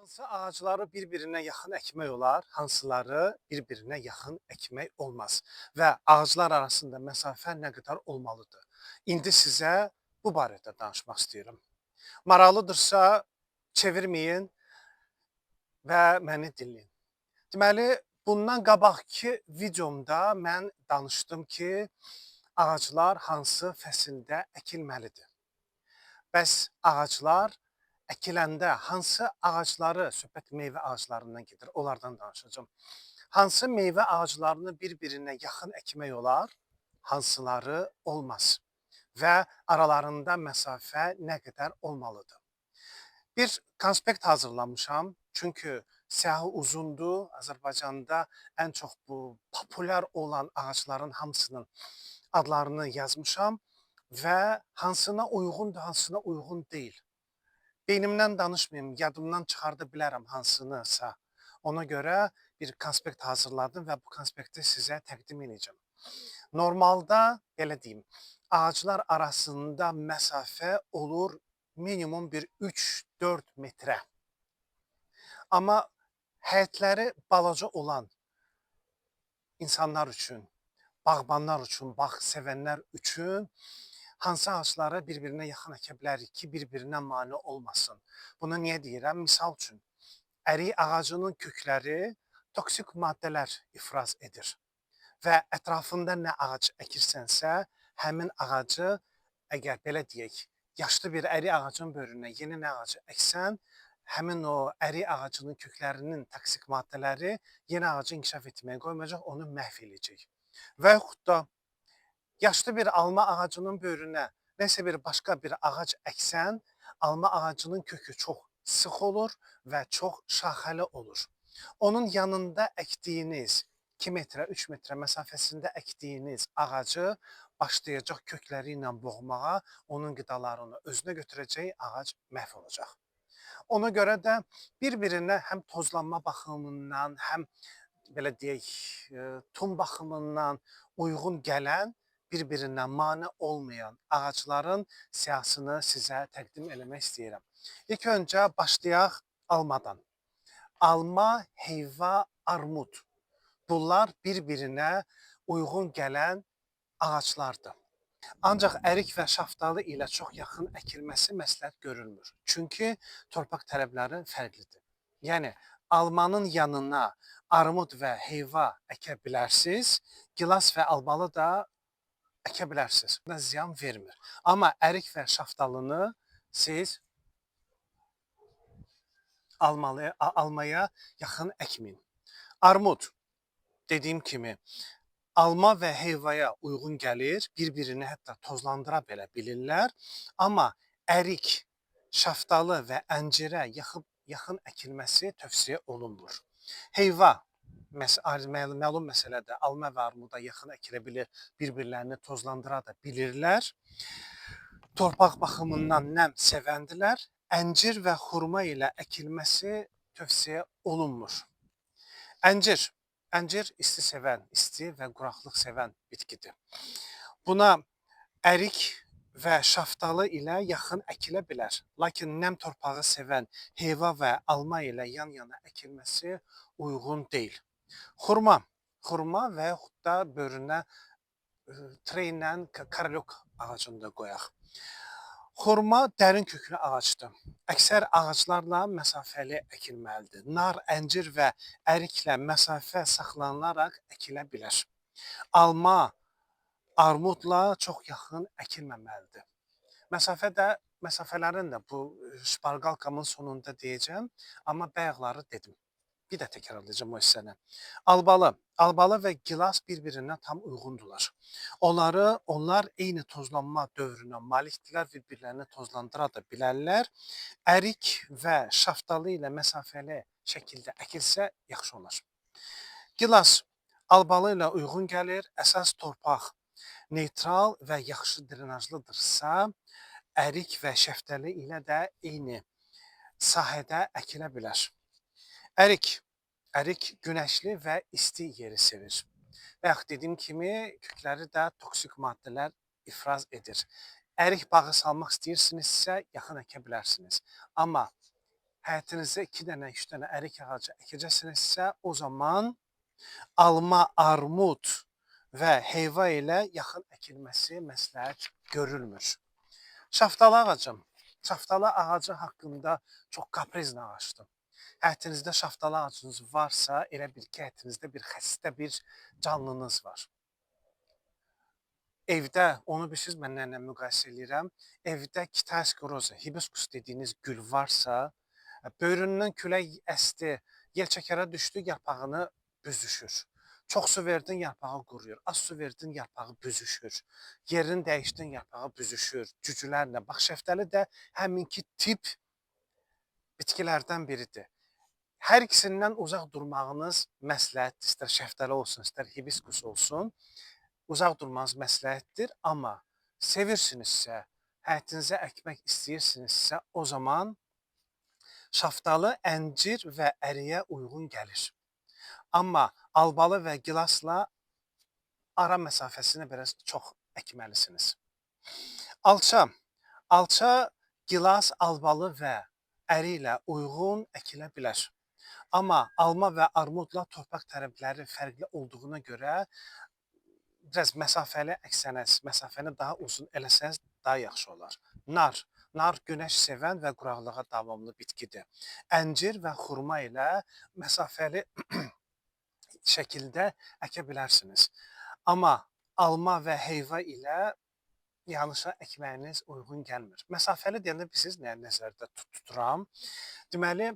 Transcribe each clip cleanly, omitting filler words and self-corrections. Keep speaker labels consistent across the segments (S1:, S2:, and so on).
S1: Hansı ağacları bir-birinə yaxın əkmək olar, hansıları bir-birinə yaxın əkmək olmaz və ağaclar arasında məsafə nə qədər olmalıdır? İndi sizə bu barədə danışmaq istəyirəm. Maraqlıdırsa çevirməyin və məni dinləyin. Deməli, bundan qabaqki videomda mən danışdım ki, ağaclar hansı fəsildə əkilməlidir. Bəs ağaclar əkiləndə hansı ağacları, söhbət meyvə ağaclarından gedir, onlardan danışacağam. Hansı meyvə ağaclarını bir-birinə yaxın əkmək olar, hansıları olmaz və aralarında məsafə nə qədər olmalıdır? Bir konspekt hazırlamışam, çünki siyahı uzundur. Azərbaycanda ən çox bu populyar olan ağacların hamısının adlarını yazmışam və hansına uyğundur, hansına uyğun deyil. Beynimdən danışmayım, yadımdan çıxarda bilərəm hansınısa. Ona görə bir konspekt hazırladım və bu konspekti sizə təqdim edəcəm. Normalda, belə deyim, ağaclar arasında məsafə olur minimum bir 3-4 metrə. Amma həyətləri balaca olan insanlar üçün, bağbanlar üçün, bağ sevənlər üçün hansı ağacları bir-birinə yaxın əkə bilərik ki, bir-birinə mane olmasın. Bunu niyə deyirəm? Misal üçün, ərik ağacının kökləri toksik maddələr ifraz edir və ətrafında nə ağac əkirsənsə, həmin ağacı, əgər belə deyək, yaşlı bir ərik ağacının böyrünə yeni nə ağacı əksən, həmin o ərik ağacının köklərinin toksik maddələri yeni ağacı inkişaf etməyə qoymayacaq, onu məhv eləyəcək. Və yaxud da yaşlı bir alma ağacının böyrünə nəsə bir başqa bir ağac əksən, alma ağacının kökü çox sıx olur və çox şaxəli olur. Onun yanında əkdiyiniz 2 metrə, 3 metrə məsafəsində əkdiyiniz ağacı başlayacaq kökləri ilə boğmağa, onun qidalarını özünə götürəcək, ağac məhv olacaq. Ona görə də bir-birinə həm tozlanma baxımından, həm belə deyək, tum baxımından uyğun gələn, bir-birindən mane olmayan ağacların siyahısını sizə təqdim eləmək istəyirəm. İlk öncə başlayaq almadan. Alma, heyva, armud. Bunlar bir-birinə uyğun gələn ağaclardır. Ancaq ərik və şaftalı ilə çox yaxın əkilməsi məsləhət görülmür. Çünki torpaq tələbləri fərqlidir. Yəni, almanın yanına armud və heyva əkə bilərsiniz, gilas və albalı da əkə bilərsiniz. Buna ziyan vermir. Amma ərik və şaftalını siz almaya yaxın əkməyin. Armud, dediyim kimi, alma və heyvaya uyğun gəlir, bir-birini hətta tozlandıra belə bilirlər. Amma ərik, şaftalı və əncirə yaxın əkilməsi tövsiyə olunmur. Heyva, məlum məsələdir, alma və armuda yaxın əkilə bilir, bir-birlərini tozlandıra da bilirlər. Torpaq baxımından nəm sevəndilər. Əncir və xurma ilə əkilməsi tövsiyə olunmur. Əncir. Əncir isti sevən, isti və quraqlıq sevən bitkidir. Buna ərik və şaftalı ilə yaxın əkilə bilər. Lakin nəm torpağı sevən heyva və alma ilə yan-yana əkilməsi uyğun deyil. Xurma. Xurma və yaxud da böyrünə treynlə karalyok ağacını da qoyaq. Xurma dərin köklü ağacdır. Əksər ağaclarla məsafəli əkilməlidir. Nar, əncir və əriklə məsafə saxlanılaraq əkilə bilər. Alma, armudla çox yaxın əkilməməlidir. Məsafələrin də bu şparqalkamın sonunda deyəcəm, amma bayaqları dedim. Bir də təkrarlayacağım o hissəni. Albalı. Albalı və gilas bir-birinə tam uyğundurlar. Onlar eyni tozlanma dövrünə malikdirlər, bir-birlərini tozlandıra da bilərlər. Ərik və şaftalı ilə məsafəli şəkildə əkilsə yaxşı olar. Gilas albalı ilə uyğun gəlir. Əsas torpaq neytral və yaxşı drenajlıdırsa, ərik və şəftəli ilə də eyni sahədə əkilə bilər. Ərik. Ərik günəşli və isti yeri sevir. Bayaq dediyim kimi, kökləri də toksik maddələr ifraz edir. Ərik bağı salmaq istəyirsinizsə, yaxın əkə bilərsiniz. Amma Həyətinizdə 2 dənə, 3 dənə ərik ağacı əkəcəksinizsə, o zaman alma, armud və heyva ilə yaxın əkilməsi məsləhət görülmür. Şaftalı ağacı. Şaftalı ağacı haqqında çox kaprizli ağacdır. Həyətinizdə şaftalı ağacınız varsa, elə bil ki, həyətinizdə bir xəstə bir canlınız var. Evdə, onu bilirsiniz, mən nə ilə müqayisə eləyirəm, evdə Kitayski roza, hibiskus dediyiniz gül varsa, böyründən külək əsdi, yel çəkərə düşdü, yarpağını büzüşür. Çox su verdin, yarpağı quruyur. Az su verdin, yarpağı büzüşür. Yerini dəyişdin, yarpağı büzüşür. Cücülərlə. Bax, şəftəli də həminki tip bitkilərdən biridir. Hər ikisindən uzaq durmağınız məsləhətdir. İstər şəftəli olsun, istər hibiskus olsun. Uzaq durmanız məsləhətdir. Amma sevirsinizsə, həyətinizə əkmək istəyirsinizsə, o zaman şaftalı əncir və əriyə uyğun gəlir. Amma albalı və gilasla ara məsafəsini biraz çox əkməlisiniz. Alça. Alça, gilas, albalı və əri ilə uyğun əkilə bilər. Amma alma və armudla torpaq tərəfləri fərqli olduğuna görə biraz məsafəli əksəniz, məsafəni daha uzun eləsəniz daha yaxşı olar. Nar. Nar günəş sevən və quraqlığa davamlı bitkidir. Əncir və xurma ilə məsafəli şəkildə əkə bilərsiniz. Amma alma və heyva ilə yanlışa əkməyiniz uyğun gəlmir. Məsafəli deyəndə bilirsiniz nəyə nəzərdə tuturam? Deməli,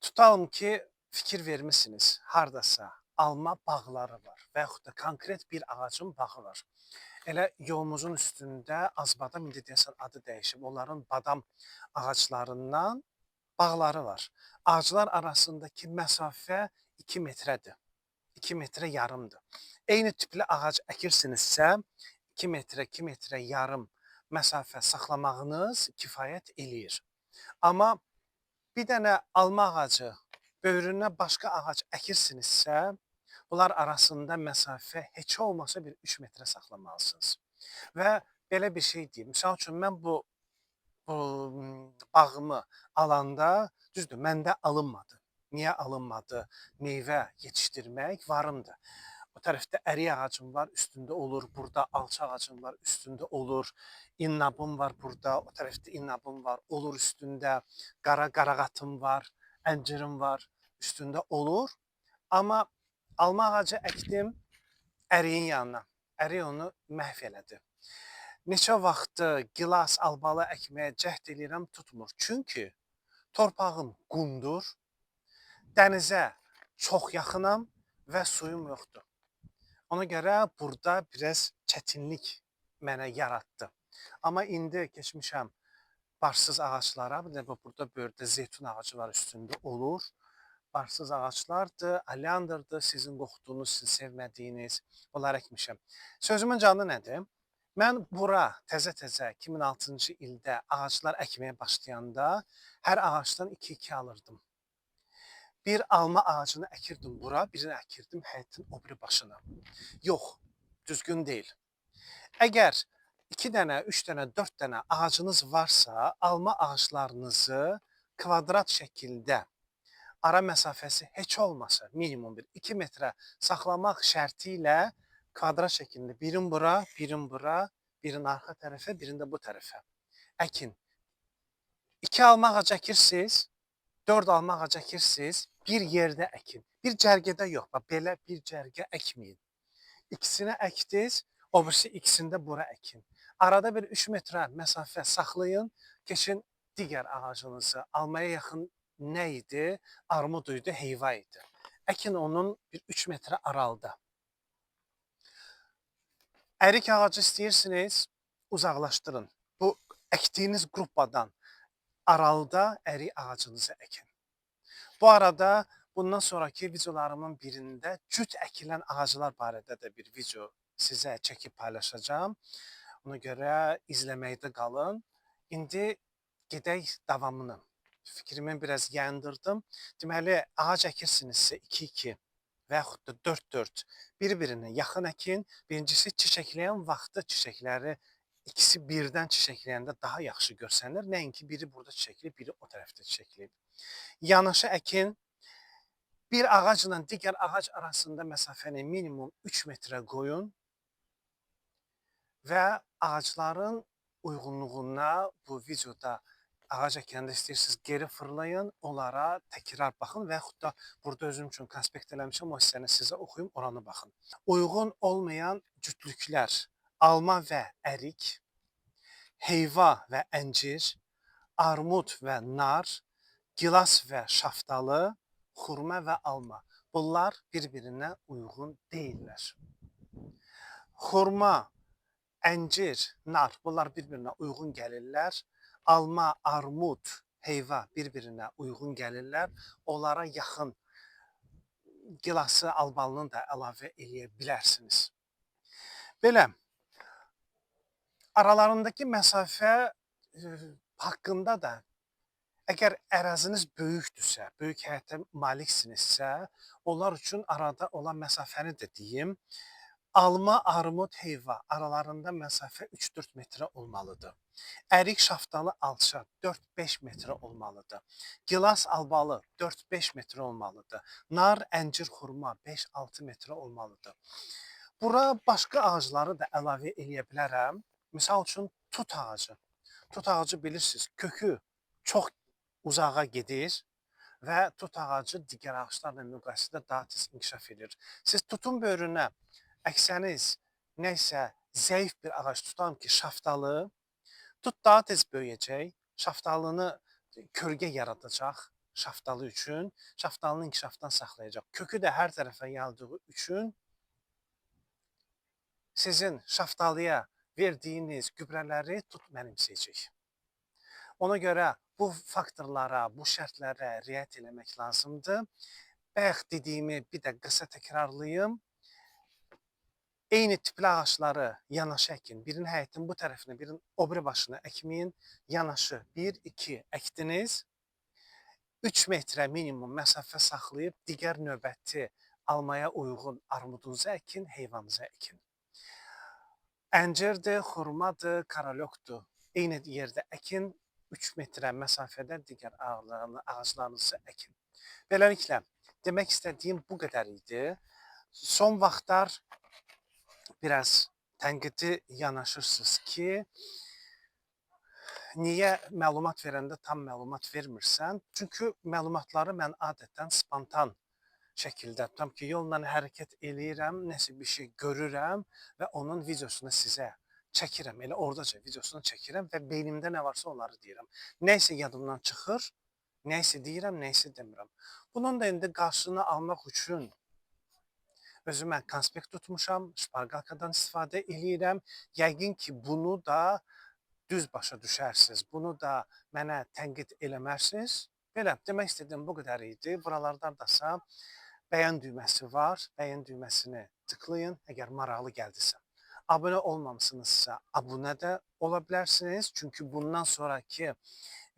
S1: tutalım ki, fikir vermişsiniz, hardasa alma bağları var və yaxud da konkret bir ağacın bağı var. Elə yolumuzun üstündə Azbadam, indi deyəsən adı dəyişib, onların badam ağaclarından bağları var. Ağaclar arasındakı məsafə 2 metrədir. 2 metrə yarımdır. Eyni tipli ağac əkirsinizsə, 2 metrə, 2 metrə yarım məsafə saxlamağınız kifayət eləyir. Amma bir dənə alma ağacı böyrünə başqa ağac əkirsinizsə, bunlar arasında məsafə heç olmasa bir 3 metrə saxlamalısınız. Və belə bir şey deyim. Misal üçün, mən bu bağımı alanda, düzdür, məndə alınmadı. Niyə alınmadı? Meyvə yetişdirmək varımdır. O tərəfdə ərik ağacım var, üstündə olur. Burada alça ağacım var, üstündə olur. İnnabım var burada, o tərəfdə innabım var, olur üstündə. Qara qarağatım var, əncirim var, üstündə olur. Amma alma ağacı əkdim əriyin yanına. Ərik onu məhv elədi. Neçə vaxtı gilas, albalı əkməyə cəhd eləyirəm, tutmur. Çünki torpağım qumdur, dənizə çox yaxınam və suyum yoxdur. Ona görə burada biraz çətinlik mənə yaratdı. Amma indi keçmişəm barsız ağaclara. Bir də burada böyürdə zeytun ağacı var, üstündə olur. Barsız ağaclardır, oleandrdır, sizin qoxduğunuz, sizin sevmədiyiniz, bunları əkmişəm. Sözümün canı nədir? Mən bura təzə-təzə 2006-cı ildə ağaclar əkməyə başlayanda hər ağacdan 2-2 alırdım. Bir alma ağacını əkirdim bura, birini əkirdim həyətin o biri başına. Yox, düzgün deyil. Əgər 2 dənə, 3 dənə, 4 dənə ağacınız varsa, alma ağaclarınızı kvadrat şəkildə ara məsafəsi heç olmasa minimum bir 2 metrə saxlamaq şərti ilə kvadrat şəklində birin bura, birin bura, birin arxa tərəfə, birin də bu tərəfə əkin. 2 alma ağacı əkirsiniz, 4 alma ağacı əkirsiniz, bir yerdə əkin. Bir cərgədə yox, bax, belə bir cərgə əkməyin. İkisini əkdiniz, o birisi ikisini də bura əkin. Arada bir 3 metrə məsafə saxlayın, keçin digər ağacınızı. Almaya yaxın nə idi? Armud idi, heyva idi. Əkin onun bir 3 metrə aralıda. Ərik ağacı istəyirsiniz, uzaqlaşdırın. Bu əkdiyiniz qruppadan aralıda ərik ağacınızı əkin. Bu arada bundan sonraki videolarımın birində cüt əkilən ağaclar barədə də bir video sizə çəkib paylaşacağam. Ona görə izləməkdə qalın. İndi gedək davamını. Fikrimi biraz yayındırdım. Deməli, ağac əkirsinizsə 2-2 və yaxud da 4-4 bir-birinə yaxın əkin. Birincisi, çiçəkləyən vaxtı çiçəkləri ikisi birdən çiçəkləyəndə daha yaxşı görsənir. Nəinki biri burada çiçəkləyib, biri o tərəfdə çiçəkləyib. Yanaşı əkin. Bir ağacla digər ağac arasında məsafəni minimum 3 metrə qoyun və ağacların uyğunluğuna bu videoda ağac əkəndə istəyirsiniz geri fırlayın, onlara təkrar baxın və yaxud da burada özüm üçün konspekt eləmişəm, o hissəni sizə oxuyum, oranı baxın. Uyğun olmayan cütlüklər: alma və ərik, heyva və əncir, armud və nar, gilas və şaftalı, xurma və alma. Bunlar bir-birinə uyğun deyillər. Xurma, əncir, nar bunlar bir-birinə uyğun gəlirlər. Alma, armud, heyva bir-birinə uyğun gəlirlər. Onlara yaxın gilası, albalını da əlavə eləyə bilərsiniz. Belə, aralarındakı məsafə haqqında da əgər əraziniz böyükdürsə, böyük həyətə maliksinizsə, onlar üçün arada olan məsafəni də deyim. Alma, armud, heyva aralarında məsafə 3-4 metrə olmalıdır. Ərik, şaftalı, alça 4-5 metrə olmalıdır. Gilas, albalı 4-5 metrə olmalıdır. Nar, əncir, xurma 5-6 metrə olmalıdır. Bura başqa ağacları da əlavə eləyə bilərəm. Misal üçün tut ağacı. Tut ağacı bilirsiniz, kökü çox uzağa gedir və tut ağacı digər ağaclarla müqayisədə daha tez inkişaf edir. Siz tutun böyrünə əksəniz nə isə zəif bir ağac, tutam ki, şaftalı, tut daha tez böyüyəcək, şaftalını kölgə yaradacaq şaftalı üçün, şaftalını inkişafdan saxlayacaq. Kökü də hər tərəfə yayıldığı üçün sizin şaftalıya verdiyiniz gübrələri tut mənimsəyəcək. Ona görə bu faktorlara, bu şərtlərə riayət eləmək lazımdır. Bayaq dediyimi bir də qısa təkrarlayım. Eyni tipli ağacları yanaşı əkin. Birinin həyətin bu tərəfinə, birinin o biri başına əkməyin. Yanaşı 1, 2 əkdiniz. 3 metrə minimum məsafə saxlayıb digər növbəti almaya uyğun armudunuzu əkin, heyvanızı əkin. Əncirdir, xurmadır, karalyokdur. Eyni yerdə əkin, 3 metrə məsafədə digər ağaclarınızı əkin. Beləliklə, demək istədiyim bu qədər idi. Son vaxtlar biraz tənqidi yanaşırsınız ki, niyə məlumat verəndə tam məlumat vermirsən? Çünki məlumatları mən adətən spontan şəkildə, tutam ki, yolla hərəkət eləyirəm, nəsə bir şey görürəm və onun videosunu sizə çəkirəm. Elə oradaca videosunu çəkirəm və beynimdə nə varsa onları deyirəm. Nə isə yadımdan çıxır, nə isə deyirəm, nə isə demirəm. Bunun da indi qarşılığını almaq üçün özümə konspekt tutmuşam, şpargalkadan istifadə eləyirəm. Yəqin ki, bunu da düz başa düşərsiniz. Bunu da mənə tənqid eləmərsiniz. Belə, demək istədiyim bu qədər idi. Buralardadasa bəyən düyməsi var. Bəyən düyməsini tıklayın, əgər maraqlı gəldisə. Abunə olmamışsınızsa, abunə də ola bilərsiniz. Çünki bundan sonraki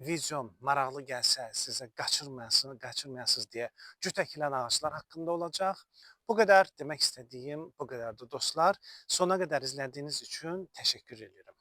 S1: videom maraqlı gəlsə, sizə qaçırmayasınız deyə cüt əkilən ağaclar haqqında olacaq. Bu qədər demək istədiyim bu qədərdir dostlar. Sona qədər izlədiyiniz üçün təşəkkür edirəm.